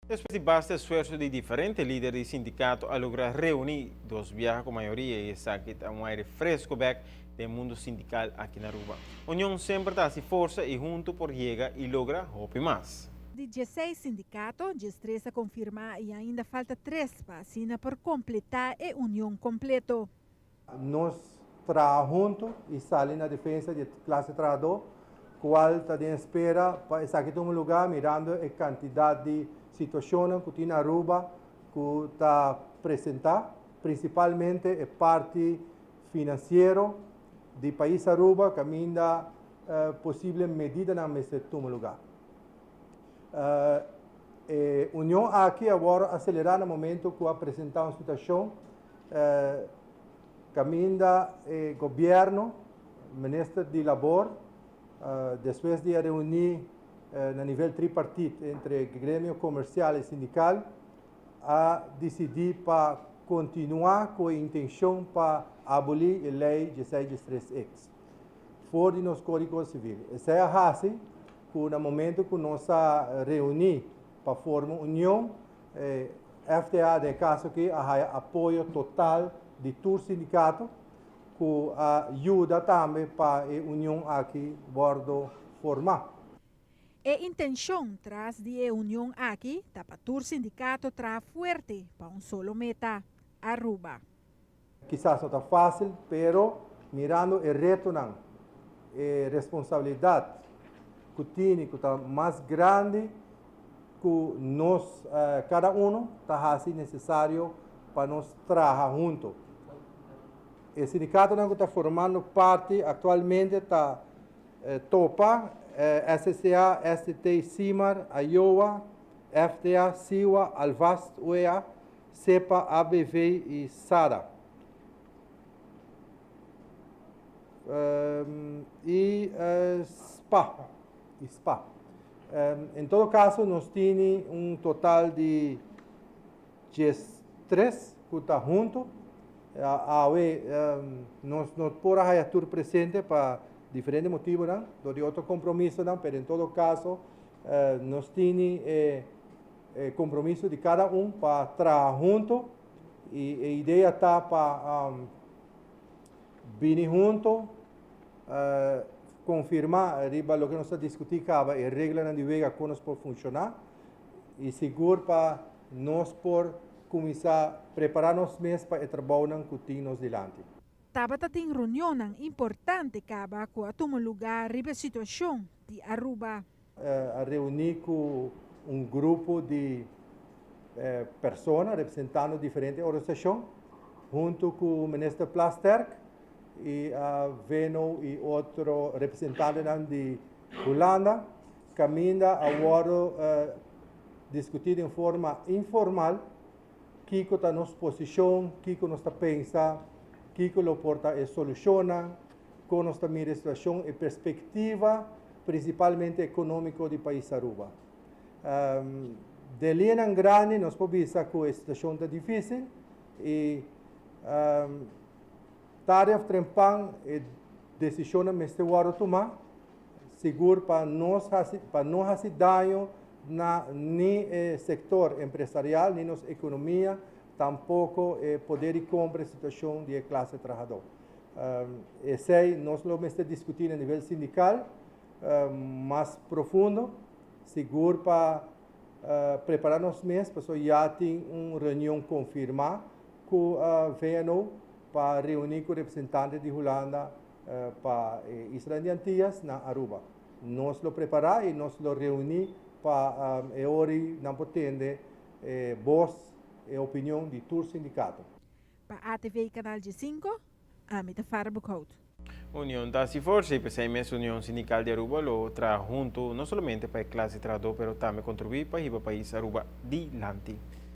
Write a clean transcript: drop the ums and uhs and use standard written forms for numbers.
Despues di basta esfuerso di diferente lider di sindicato a logra reuni dos biaha cu mayoria y esaki ta un aire fresco bek den mundo sindical aki na Aruba. Union semper ta haci forsa y hunto por yega y logra hopi mas. Di dieseis sindicato, diestres a confirma y ainda falta tres pa asina por completa e union completo. Nos traha huntu i sali na defensa di e klase trahadó, kual ta den espera pa esaki tuma lugá mirando e kantidat di situashonnan ku tin na Aruba ku ta presentá, prinsipalmente e parti finansiero di pais Aruba kaminda posible medidanan mester tuma lugá. E union aki a wòrdu aselerá na momento ku a presentá un situashon Caminda e gobierno, minister di labor, despues di a reuni na nivel tripartit entre gremio comercial y sindical, a dicidi pa continua cu e intencion pa aboli e ley dieseis diestres X for di nos Codigo Civil. Esey a haci cu na momento cu nos a reuni pa forma union, E FTA den e kaso aki a haya apoyo total di tur sindikato ku a yuda tambe pa e union aki wòrdu formá. E intenshon tras di e union aki ta pa tur sindikato traha fuerte pa un solo meta, Aruba. Kisas no ta fásil, pero mirando e retonan, e responsabilidat ku tini ku ta mas grandi ku nos kada uno ta hasi nesesario pa nos traha hunto. E sindikatonan ku ta formando parti aktualmente ta Topa, SCA, STT, Simar, Ayoa, FTA, Siwa, Alvast, UEA, Sepa, ABV y Sada. Y spa. Y spa. En todo caso nos tini un total di 13 cu ta hunto. Awe nos no por a haya tur presente pa diferente motibonan, dor di otro compromisonan, pero en todo caso nos tini e E compromiso di cada un pa traha hunto y e idea ta pa bini hunto, confirma riba loke nos a discuti caba e reglanan di wega con nos por funciona y sigur pa nos por cuminsa prepara nos mes pa e trabounan cu tin nos dilanti. Tabata tin reunionnan importante caba cu a tuma lugar riba e situacion di Aruba. A reuní ku un grupo di persona representando diferente organisashon huntu ku Minister Plasterk i Veno i otro representantenan di Hulanda kaminda a wòrdu diskutí den forma informal kiko ta nos posishon, kiko nos ta pensa, kiko lo por ta e solushonnan. Kon nos ta mira e situashon, e perspektiva prinsipalmente ekonómiko di pais Aruba. Den liñanan grandi nos por bisa ku e situashon ta difísil i tarde òf trempan e desishonnan mester wòrdu tumá sigur pa nos hasi pa no hasi daño na ni e sektor empresarial ni nos ekonomia tampoko e poder di kompra e situashon di e klase trahadó. Esei nos lo mester diskutí na nivel sindikal mas profundo, sigur pa prepará nos mes, pasobra ya tin un reunion konfirmá ku VNO pa reuní ku representante di Hulanda pa e islanan di Antillas na Aruba. Nos lo prepará i nos lo reuní pa e ora ei nan por tende e bos, e opinion di tur sindikato. Pa ATV Canal Diesinco, ami ta Farah Boekhout. Union ta hasi forsa y p'esey mes Union Sindical di Aruba lo traha hunto no solamente pa e clase trahador pero tambe contribui pa hiba pais Aruba dilanti.